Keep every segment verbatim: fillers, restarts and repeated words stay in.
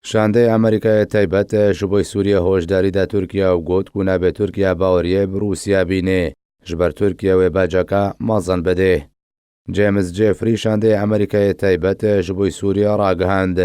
Şandeyê Amerîkayê taybet ji bo Sûriyê hoşdarî da Tirkiye û got ku nabe Tirkiye baweriyê bi Rûsya bîne, ji ber Tirkiye wê beceka mezin bidê. James Jeffrey şandeyê Amerîkayê taybet ji bo Sûriyê ragihand,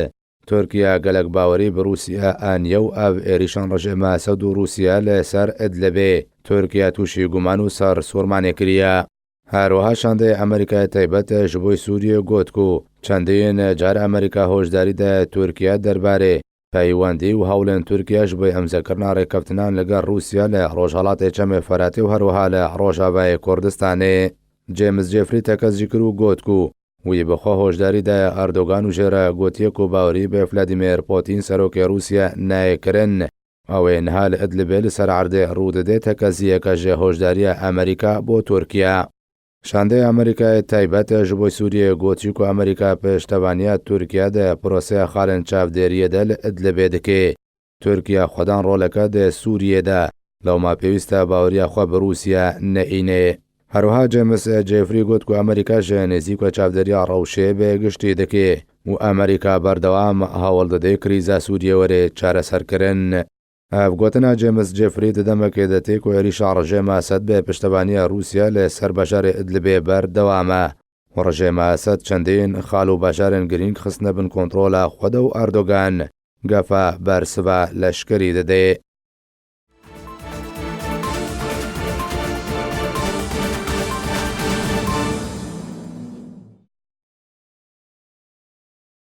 Tirkiye gelek bawerî bi Rûsya aniye û ev êrîşan rejîma Esed û Rûsya li ser Idlibê Tirkiye tûşî guman û ser Sûrmanê kiriye. Her wiha şandeyê Amerîkayê taybet ji bo Sûriyê got ku çendîn car Amerîka hoşdarî de Tirkiye derbarê peywendî û hewlên Tirkiye ji bo îmzekirina rêkeftinan li gel Rûsya li Rojhelatê Çemê Feratê û her wiha li Rojavayê Kurdistanê. James Jeffrey tekez jî kir û got ku wî bi xwe hoşdarî daye Erdogan û jê re gotiye ku bawerî bi Vladimir Putin serokê Rûsya nayê kirin. Ew ê niha li Idlibê li ser erdê rû dide tekeziyeke ji hoşdariya Amerîka bo Tirkiye. Şandeyê Amerîkayê taybet ji bo Sûriyê got jî ku Amerîka piştevaniya Tirkiye di proseya xalên çavdêriyê de li Idlibê dike. Tirkiye xwedan roleke di Sûriyê de, lewma pêwîst e baweriya xwe bi Rûsya neîne. Herwiha James Jeffrey got ku Amerîka ji nêzîk ve çavdêriya rewşê bi giştî dike û Amerîka berdewam hewl dide krîza Sûriyê were çareserkirin. Ev gotina James Jeffrey di demekê de tê ku êrîşa rejêma Esed bi piştevaniya Rûsya li ser bajarê Idlibê berdewam e û rejêma Esed çendîn xal û bajarên girîng xistine bin kontrola xwe de û Erdogan gefa bersiva leşkerî dide.